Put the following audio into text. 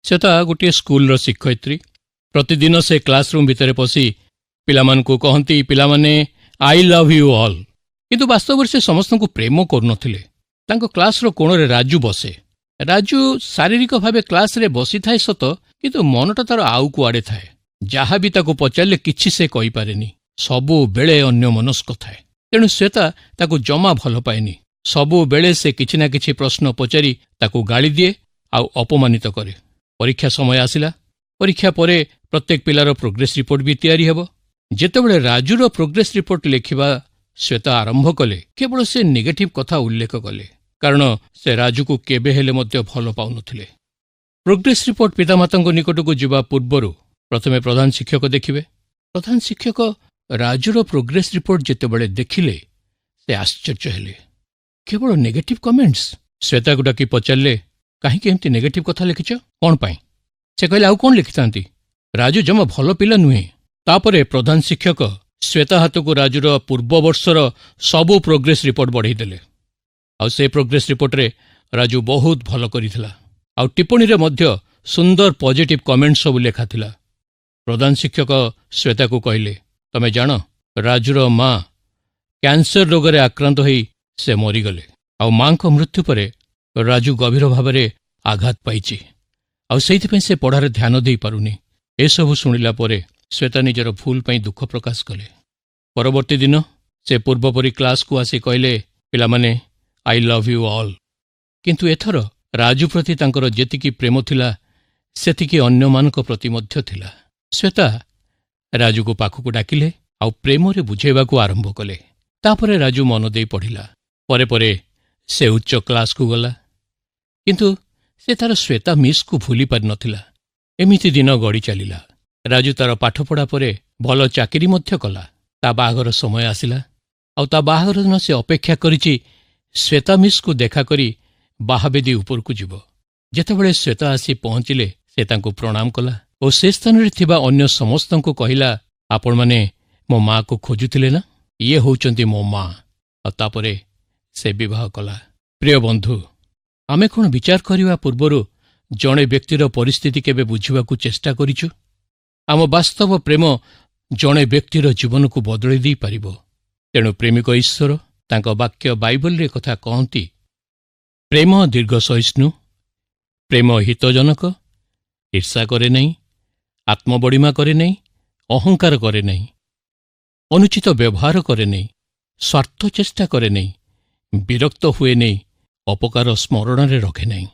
ଶ୍ୱେତା ଗୋଟିଏ ସ୍କୁଲର ଶିକ୍ଷୟିତ୍ରୀ। ପ୍ରତିଦିନ ସେ କ୍ଲାସରୁମ୍ ଭିତରେ ପଶି ପିଲାମାନଙ୍କୁ କହନ୍ତି, "ପିଲାମାନେ, I love you all." କିନ୍ତୁ ବାସ୍ତବରେ ସେ ସମସ୍ତଙ୍କୁ ପ୍ରେମ କରୁନଥିଲେ। ତାଙ୍କ କ୍ଲାସର କୋଣରେ ରାଜୁ ବସେ। ରାଜୁ ଶାରୀରିକ ଭାବେ କ୍ଲାସରେ ବସିଥାଏ ସତ, କିନ୍ତୁ ମନଟା ତାର ଆଉ କୁଆଡ଼େ ଥାଏ। ଯାହା ବି ତାକୁ ପଚାରିଲେ କିଛି ସେ କହିପାରେନି। ସବୁବେଳେ ଅନ୍ୟମନସ୍କ ଥାଏ। ତେଣୁ ଶ୍ୱେତା ତାକୁ ଜମା ଭଲ ପାଏନି। ସବୁବେଳେ ସେ କିଛି ନା କିଛି ପ୍ରଶ୍ନ ପଚାରି ତାକୁ ଗାଳି ଦିଏ ଆଉ ଅପମାନିତ କରେ। ପରୀକ୍ଷା ସମୟ ଆସିଲା। ପରୀକ୍ଷା ପରେ ପ୍ରତ୍ୟେକ ପିଲାର ପ୍ରୋଗ୍ରେସ ରିପୋର୍ଟ ବି ତିଆରି ହେବ। ଯେତେବେଳେ ରାଜୁର ପ୍ରୋଗ୍ରେସ ରିପୋର୍ଟ ଲେଖିବା ଶ୍ୱେତା ଆରମ୍ଭ କଲେ, କେବଳ ସେ ନେଗେଟିଭ କଥା ଉଲ୍ଲେଖ କଲେ, କାରଣ ସେ ରାଜୁକୁ କେବେ ହେଲେ ମଧ୍ୟ ଭଲ ପାଉନଥିଲେ। ପ୍ରୋଗ୍ରେସ ରିପୋର୍ଟ ପିତାମାତାଙ୍କ ନିକଟକୁ ଯିବା ପୂର୍ବରୁ ପ୍ରଥମେ ପ୍ରଧାନ ଶିକ୍ଷକ ଦେଖିବେ। ପ୍ରଧାନ ଶିକ୍ଷକ ରାଜୁର ପ୍ରୋଗ୍ରେସ ରିପୋର୍ଟ ଯେତେବେଳେ ଦେଖିଲେ, ସେ ଆଶ୍ଚର୍ଯ୍ୟ ହେଲେ। କେବଳ ନେଗେଟିଭ କମେଣ୍ଟସ୍। ଶ୍ୱେତାକୁ ଡାକି ପଚାରିଲେ, "କାହିଁକି ଏମିତି ନେଗେଟିଭ କଥା ଲେଖିଛ? କ'ଣ ପାଇଁ?" ସେ କହିଲେ, "ଆଉ କ'ଣ ଲେଖିଥାନ୍ତି? ରାଜୁ ଜମା ଭଲ ପିଲା ନୁହେଁ।" ତାପରେ ପ୍ରଧାନ ଶିକ୍ଷକ ଶ୍ୱେତା ହାତକୁ ରାଜୁର ପୂର୍ବ ବର୍ଷର ସବୁ ପ୍ରୋଗ୍ରେସ ରିପୋର୍ଟ ବଢ଼େଇଦେଲେ। ଆଉ ସେ ପ୍ରୋଗ୍ରେସ ରିପୋର୍ଟରେ ରାଜୁ ବହୁତ ଭଲ କରିଥିଲା ଆଉ ଟିପ୍ପଣୀରେ ମଧ୍ୟ ସୁନ୍ଦର ପଜିଟିଭ କମେଣ୍ଟ ସବୁ ଲେଖାଥିଲା। ପ୍ରଧାନ ଶିକ୍ଷକ ଶ୍ୱେତାକୁ କହିଲେ, "ତମେ ଜାଣ, ରାଜୁର ମା କ୍ୟାନ୍ସର ରୋଗରେ ଆକ୍ରାନ୍ତ ହୋଇ ସେ ମରିଗଲେ। ଆଉ ମାଙ୍କ ମୃତ୍ୟୁ ପରେ ରାଜୁ ଗଭୀର ଭାବରେ ଆଘାତ ପାଇଛି ଆଉ ସେଇଥିପାଇଁ ସେ ପଢ଼ାରେ ଧ୍ୟାନ ଦେଇପାରୁନି।" ଏସବୁ ଶୁଣିଲା ପରେ ଶ୍ୱେତା ନିଜର ଭୁଲ ପାଇଁ ଦୁଃଖ ପ୍ରକାଶ କଲେ। ପରବର୍ତ୍ତୀ ଦିନ ସେ ପୂର୍ବପରି କ୍ଲାସକୁ ଆସି କହିଲେ, "ପିଲାମାନେ, I love you all." କିନ୍ତୁ ଏଥର ରାଜୁ ପ୍ରତି ତାଙ୍କର ଯେତିକି ପ୍ରେମ ଥିଲା, ସେତିକି ଅନ୍ୟମାନଙ୍କ ପ୍ରତି ମଧ୍ୟ ଥିଲା। ଶ୍ୱେତା ରାଜୁକୁ ପାଖକୁ ଡାକିଲେ ଆଉ ପ୍ରେମରେ ବୁଝେଇବାକୁ ଆରମ୍ଭ କଲେ। ତାପରେ ରାଜୁ ମନ ଦେଇ ପଢ଼ିଲା। ପରେ ପରେ ସେ ଉଚ୍ଚ କ୍ଲାସକୁ ଗଲା, କିନ୍ତୁ ସେ ତାର ଶ୍ୱେତା ମିସ୍କୁ ଭୁଲି ପାରିନଥିଲା। ଏମିତି ଦିନ ଗଡ଼ି ଚାଲିଲା। ରାଜୁ ତାର ପାଠପଢ଼ା ପରେ ଭଲ ଚାକିରି ମଧ୍ୟ କଲା। ତା ବାହାଘର ସମୟ ଆସିଲା ଆଉ ତା ବାହାଘର ଦିନ ସେ ଅପେକ୍ଷା କରିଛି ଶ୍ୱେତା ମିସ୍କୁ ଦେଖା କରି ବାହାବେଦୀ ଉପରକୁ ଯିବ। ଯେତେବେଳେ ଶ୍ୱେତା ଆସି ପହଞ୍ଚିଲେ, ସେ ତାଙ୍କୁ ପ୍ରଣାମ କଲା ଓ ସେ ସ୍ଥାନରେ ଥିବା ଅନ୍ୟ ସମସ୍ତଙ୍କୁ କହିଲା, "ଆପଣମାନେ ମୋ ମାଆକୁ ଖୋଜୁଥିଲେ ନା? ଇଏ ହେଉଛନ୍ତି ମୋ ମା।" ଆଉ ତାପରେ ସେ ବିବାହ କଲା। ପ୍ରିୟ ବନ୍ଧୁ, ଆମେ କ'ଣ ବିଚାର କରିବା ପୂର୍ବରୁ ଜଣେ ବ୍ୟକ୍ତିର ପରିସ୍ଥିତି କେବେ ବୁଝିବାକୁ ଚେଷ୍ଟା କରିଛୁ? ଆମ ବାସ୍ତବ ପ୍ରେମ ଜଣେ ବ୍ୟକ୍ତିର ଜୀବନକୁ ବଦଳେଇ ଦେଇପାରିବ। ତେଣୁ ପ୍ରେମିକ ଈଶ୍ୱର ତାଙ୍କ ବାକ୍ୟ ବାଇବଲରେ କଥା କହନ୍ତି, ପ୍ରେମ ଦୀର୍ଘ ସହିଷ୍ଣୁ, ପ୍ରେମ ହିତଜନକ, ଈର୍ଷା କରେ ନାହିଁ, ଆତ୍ମବଡ଼ିମା କରେ ନାହିଁ, ଅହଙ୍କାର କରେ ନାହିଁ, ଅନୁଚିତ ବ୍ୟବହାର କରେ ନାହିଁ, ସ୍ୱାର୍ଥ ଚେଷ୍ଟା କରେ ନାହିଁ, ବିରକ୍ତ ହୁଏ ନାହିଁ, ଅପକାର ସ୍ମରଣରେ ରଖେ ନାହିଁ।